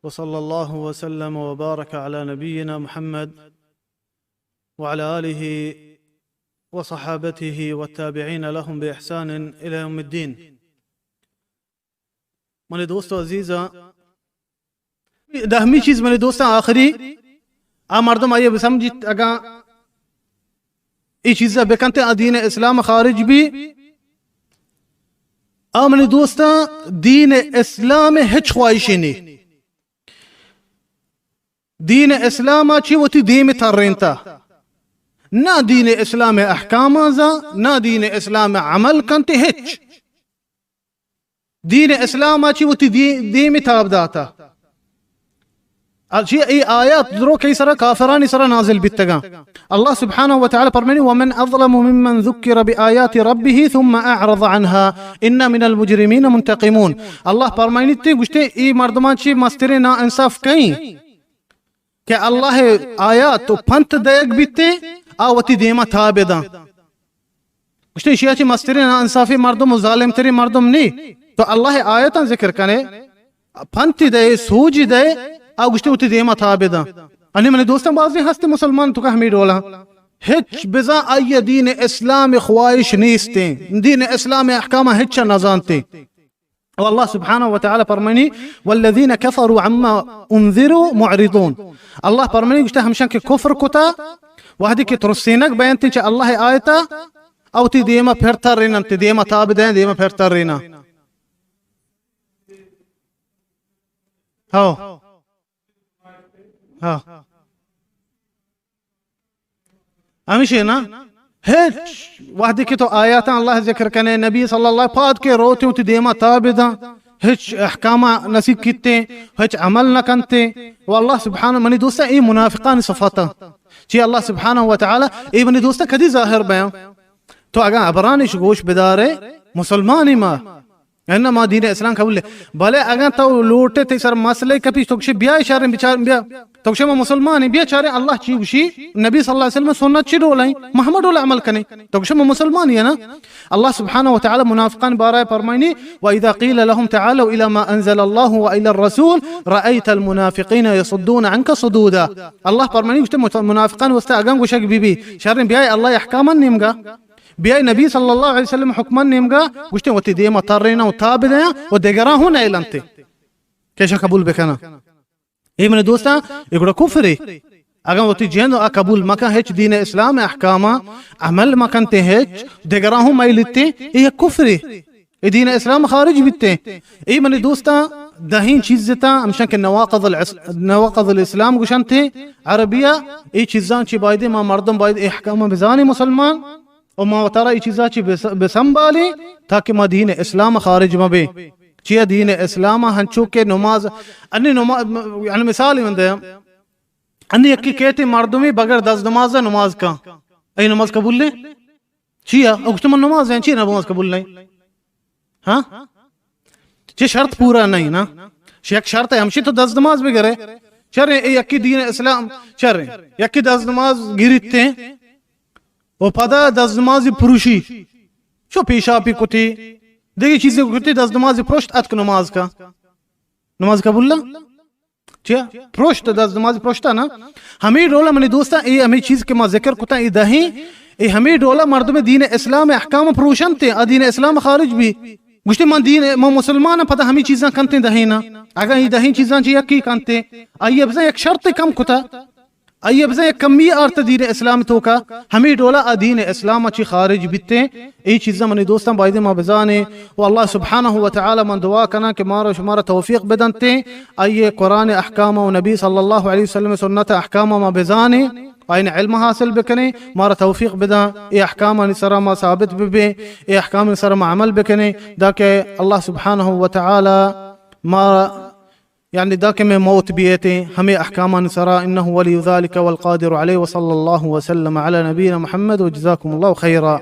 وصلى الله وسلم وبارك على نبينا محمد وعلى آله وصحابته والتابعين لهم بإحسان إلى يوم الدين. منی دوست و عزیزاں، دہمی چیز منی دوستاں آخری، آ مردم آئی بسمجیت، اگاں اے چیزا بکنت آ دین اسلام خارج بی. آ منی دوستاں، دین اسلام ہچ خواہشی نی. دین اسلام چی وتی دیم ترینتا، نہ دین اسلام احکام زا، نہ دین اسلام عمل کنت ہچ. دین اسلام ء چی وتی دی-، دیم تاب داتا. ارچی ای آیات درو کئی سرا کافرانی سرا نازل بیتگاں. اللہ سبحانہ و تعالی فرمانی: ومن اظلم ممن ذکر بآیات ربه ثم اعرض عنها انا من المجرمین منتقمون. اللہ فرمانی تی گوشتے ای مردمان چی مسترین نا انصاف کئیں کہ اللہ آیات و پنت دئیگ بیتیں، آ وتی دیما تاب داں. گوشتے، ایشی ء چہ مستریں ناانصافیں مردم و ظالم تریں مردم نی. تو اللہ ء آیتاں ذکر کنے، پنتی دئے، سوجی دئے، آ گوشتے وتی دیما تاب داں. انی منی دوستاں، بازیں ہستے مسلمان تو کہ ہمیں ڈولا ہچ بزاں آئی دین اسلام خواہش نیستیں، دین اسلام احکام ہچ نہ زانتے. و اللہ سبحانہ و تعالی فرمانی: والذین کفروا عما انذروا معرضون. اللہ فرمانی گوشتا، ہمشان کہ کفر کتا، وہدی کہ ترسینگ بینت چہ اللہ آیتا، او تی دیما پھر تریننت، دیما تاب دیں، دیما پھر ترینن. ہو. ہاں. ہمیشہ نا، ہچ وہدے کہ تو آیاتاں اللہ ذکر کنے، نبی صلی اللہ پاد کے روتے وتی دیما تاب داں، ہچ احکام نصیب کیتے، ہچ عمل نہ کنتے. و اللہ سبحانہ، منی دوستاں، اے منافقان صفاتا چی اللہ سبحانہ و تعالی، اے منی دوستاں کدی ظاہر بیاں؟ تو اگاں ابرانش گوش بدارے، مسلمانی ما، انما دین اسلام قبول ہے. بلے اگاں تو لوٹے تے سر مسئلہ کپی، تو گشے بیا شریں بچار بیا. تو گشے ما مسلمان ہیں، بیا چارے اللہ چی گوشی، نبی صلی اللہ علیہ وسلم سنت چی ڈول ہیں، ما ہما ڈول عمل کنے. تو گشے ما مسلمان ہیں نا. اللہ سبحانہ و تعالی منافقان بارہ فرمائنی: واذا قیل لهم تعالوا الی ما انزل الله والی الرسول رأیت المنافقین یصدون عنک صدودا. اللہ فرمائنی گوشتے مت-، منافقان واسطے اگاں گوشگ بی بی، شریں بیائے اللہ احکامان نیمگا، بیائے نبی صلی اللہ علیہ وسلم حکمان نیمگا، گوشتے وتی دیما ترینا و تاب دیاں و دگراں ہوں نیلنتے کہ ایشاں قبول بکناں. اے منی دوستاں، اے گڑا کفرے. اگاں وتی جند آ قبول مکن، ہچ دین اسلام احکاما عمل مکنتے، ہچ دگراں ہوں میلتے، اے یک کفرے. اے دین اسلام خارج بیتے. اے منی دوستاں، دہیں چیز تا ہمشان کہ نواقض العس-، نواقض الاسلام گوشنتے عربیہ. اے چیزاں چی بایدے ما مردم باید احکام بزانے مسلمان، و ما وتارا اے چیزاں چی بس-، بسنبالیں تاکہ ما دین اسلام خارج مبیں. چیا دین اسلام ہنچو کہ نماز، انی نماز، یعنی مثال من دیاں، انی یکی کیتے مردمی بغیر دست نماز نماز کا، اے نماز قبول نہیں؟ چیا؟ او گوشت من نماز ہیں، چی نماز قبول نہیں؟ ہاں؟ چی شرط پورا نہیں نا؟ چی یک شرط ہے، ہمشی تو دست نماز بگرے. چرے اے یکی دین اسلام، چرے یکی دست نماز گریتے و پدا دست نمازی پروشی، چو پیشاپی کتی، دیگه چیزی کتی، دست نمازی پروشت اتک نماز کا. نماز قبول نہ؟ چیا؟ پروشت، دست نماز پروشتا نا. ہمیں ڈولا منی دوستاں، اے ہمیں چیز کہ ما ذکر کتا، اے دہیں، اے ہمیں ڈولا مردم دین اسلام احکام پروشنتے، آ دین اسلام خارج بی. گوشتے من دین، من مسلمان، پدا ہمیں چیزاں کنتے دہیں نا. اگاں اے دہیں چیزاں چی یکی کنتے، آئی بزاں یک شرط کم کتا، آئی بزاں یک کمی آرت دین اسلام توکا، ہمیں ڈولا آ دین اسلام چی خارج بیتے. اے چیزاں منی دوستاں بایدے ما بزانے. و اللہ سبحانہ و تعالی من دعا کناں کہ مارا شمارا توفیق بدنتے، آئی قرآن احکام و نبی صلی اللہ علیہ وسلم سنت احکام ما بزانے، آئین علم حاصل بکنے، مارا توفیق بدن، اے احکامانی سرا ما ثابت ببیں، اے احکامانی سرا ما عمل بکنے، داکہ اللہ سبحانہ و تعالی مارا یعنی داکہ میں موت بیتے ہمیں احکامان سرا، انه ولي ذلك والقادر عليه، وصلى الله وسلم على نبينا محمد، وجزاكم الله خيرا.